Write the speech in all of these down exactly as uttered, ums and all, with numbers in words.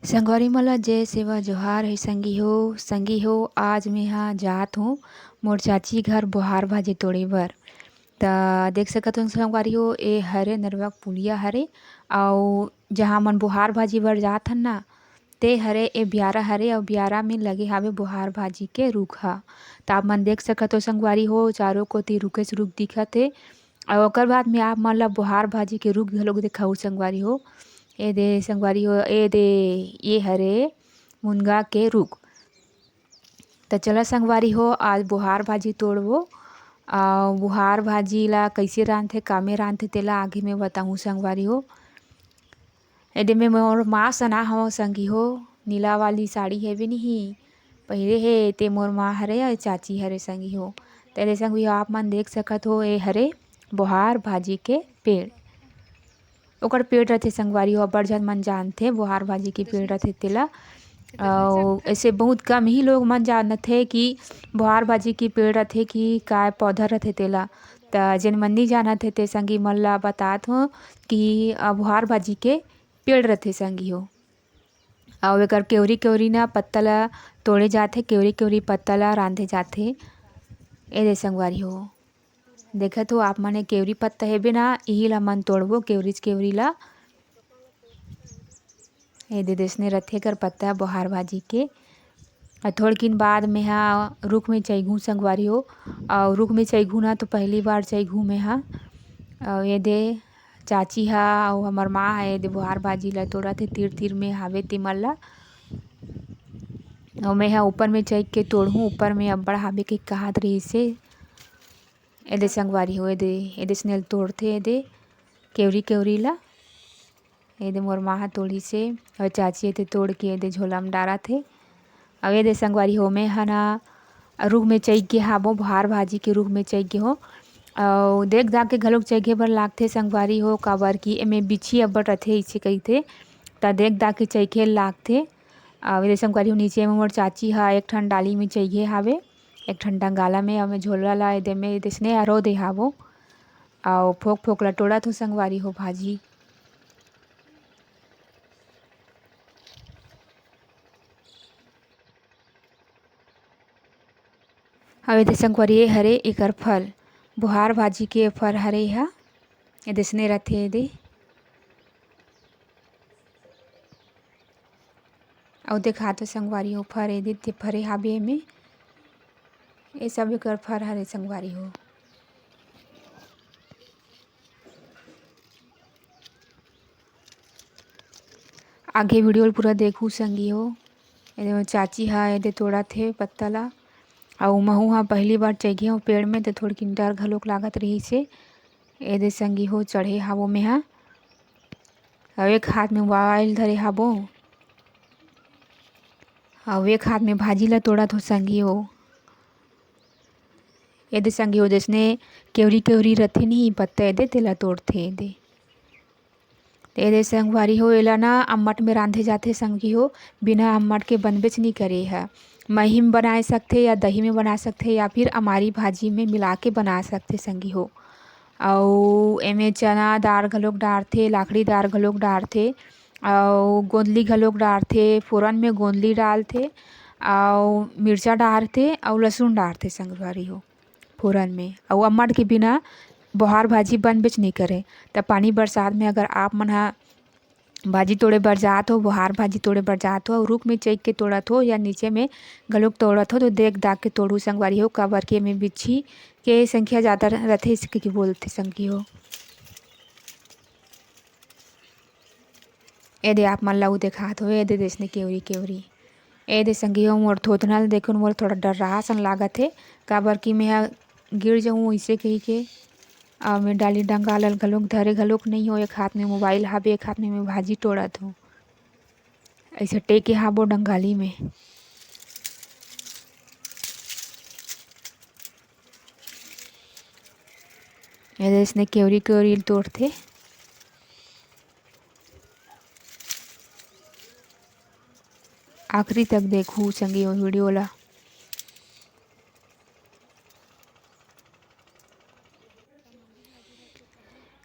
संगवारी मन ल जय सेवा जोहार हे संगी हो। संगी हो, आज मेंहा जात हों मोर चाची घर बोहार भाजी तोड़े बर। त देख सकत हो संगवारी हो, ए हरे नरवा के पुलिया हरे, अउ जहाँ मन बोहार भाजी बर जात हन ना, ते हरे ए बियारा हरे, अउ बियारा में लगे हावे बोहार भाजी के रूख ह। त आप मन देख सकत हो संगवारी हो, चारों कोती रूखेच रूख दिखत हे। अउ ओकर बाद में आप मन ल बोहार भाजी के रूख घलोक देखाहूँ संगवारी हो। ए दे संगवारी हो, ए दे, ये हरे मुनगा के रूख। त चला संगवारी हो, आज बोहार भाजी तोड़बो। अउ बोहार भाजी ला कइसे रांधथे, कामे रांधथे, तेला आगे में बताहूँ संगवारी हो। एदे में मोर माँ सना हव संगी हो, नीला वाली साड़ी हेवे नहीं, पहिरे हे, ते मोर माँ हरे अउ चाची हरे संगी हो। तेदे संगी हो, आप मन देख सकत हो, ए हरे बोहार भाजी के पेड़। ओकर पेड़ रथे संगवारी हो, अब्बड़ झन मन जानथे बोहार भाजी के पेड़ रथे तेला। अउ ऐसे बहुत कम ही लोग मन जानथे कि बोहार भाजी के पेड़ रथे कि काय पौधा रथे तेला। त जेन मन नइ जानत हे, ते संगी मन ला बतात हों कि, अ, बोहार भाजी के पेड़ रथे संगी हो। अउ एकर केवरी, केवरी ना पत्ता ला तोड़े जाथे, केवरी, केवरी पत्ता ला रांधे जाथे। ए दे संगवारी हो, देखत हो आप मन, ए केवरी पत्ता हेबे ना, इही ला मन तोड़बो, केवरीच केवरी ला। ए दे, देसने रथे एकर पत्ता बोहार भाजी के। अउ थोड़किन बाद मेंहा रूख में चइघूँ संगवारी हो, अउ रूख में चइघूँ ना, तो पहली बार चइघूँ मेंहा। अउ ए दे चाची हा अउ हमर माँ हा ए दे बोहार भाजी ला तोड़त हे, तीर तीर में हावे तेमन ला। अउ मेंहा ऊपर में चइघ के तोड़हूँ, ऊपर में अब्बड़ हावे के कहात रहिस हे। ए दे संगवारी हो, ए दे, ए देसने ल तोड़थे, ए दे केवरी केवरी ला। ए दे मोर माँ ह तोड़िस हे, अउ चाची ए दे तोड़ के ए दे झोला म डारत हे। अउ ए दे संगवारी हो, मेंहा ना रूख में चइघ गे हाबो, बोहार भाजी के रूख में चइघ गे हों। अउ देख दाख के घलोक चइघे बर लागथे संगवारी हो, काबर कि एमे बिच्छी अब्बड़ रथे, अइसे कहिथे, त देख दाख के चइघे लागथे। अउ ए दे संगवारी हो, नीचे में मोर चाची ह एक ठन डाली में चइघे हावे, एक ठन डंगाला में, अउ में झोला ला ए दे में ए देसने अरो दे हाबो। अउ फोक फोक ला टोड़त हों संगवारी हो भाजी। अउ ए दे संगवारी, ए हरे एकर फर, बोहार भाजी के फर हरे एहा, ए देसने रथे ए दे। अउ देखात हों संगवारी हो, फर ए दे, ते फरे हाबे एमे, ए सब एकर फर हरे संगवारी हो। आगे video ल पूरा देखहू संगी हो। ए दे मोर चाची ह ए दे तोड़त हे पत्ता ला, अउ महू ह पहली बार चइघे हों पेड़ में, त थोड़किन डर घलोक लागत रहिस हे। ए दे संगी हो, चढ़े हाबो मेंहा, अउ एक हाथ में mobile धरे हाबो, अउ एक हाथ में भाजी ला तोड़त हों संगी हो। ए दे संगी हो, देसने केवरी केवरी रथे नहीं पत्ता, ए दे तेला तोड़थे ए दे। ए दे संगवारी हो, एला ना अम्मट में रांधे जाथे संगी हो, बिना अम्मट के बनबेच नइ करे ह। मही में बनाए सकथे या दही में बना सकथे या फिर अमारी भाजी में मिला के बना सकथे संगी हो। अउ एमे चना दार घलोक डारथे, लाखड़ी दार घलोक डारथे, अउ गोंदली घलोक डारथे, फोरन में गोंदली डालथे, अउ मिर्चा डारथे, अउ लहसुन डारथे संगवारी हो फोरन में। अउ अम्मट के बिना बोहार भाजी बनबेच नइ करे। त पानी बरसात में अगर आप मन ह भाजी तोड़े बर जात हो, बोहार भाजी तोड़े बर जात हो, अउ रूख में चइघ के तोड़त हो या नीचे में घलोक तोड़त हो, तो देख दाख के तोड़हू संगवारी हो, काबर के एमे बिच्छी के संख्या जादा रथे, अइसे कहिके बोलथे संगी हो। ए दे आप मन ला अउ देखात हों, ए दे देसने केवरी केवरी। ए दे संगी हो, मोर थोथना ल देखहू न मोला थोड़ा डर्राहा असन लागत हे, काबर कि मेंहा गिर जहूँ अइसे कहिके। अउ में डाली डंगाल ल घलोक धरे घलोक नइ हों, एक हाथ में mobile हाबे, एक हाथ में में भाजी टोड़त हों। अइसे टेके हाबो डंगाली में। ए दे अइसने केवरी केवरी ल तोड़थे। आखिरी तक देखहू संगी हो video ला।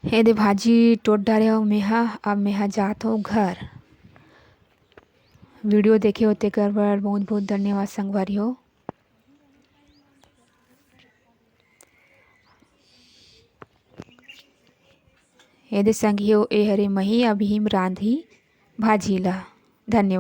ए दे भाजी टोट डारे हों मेंहा, अब मेंहा जात हों घर। वीडियो देखे हो तेकर बर बहुत बहुत धन्यवाद संगवारी हो। ये दे संगी हो, ए हरे मही अभी रांधी भाजी ला। धन्यवाद।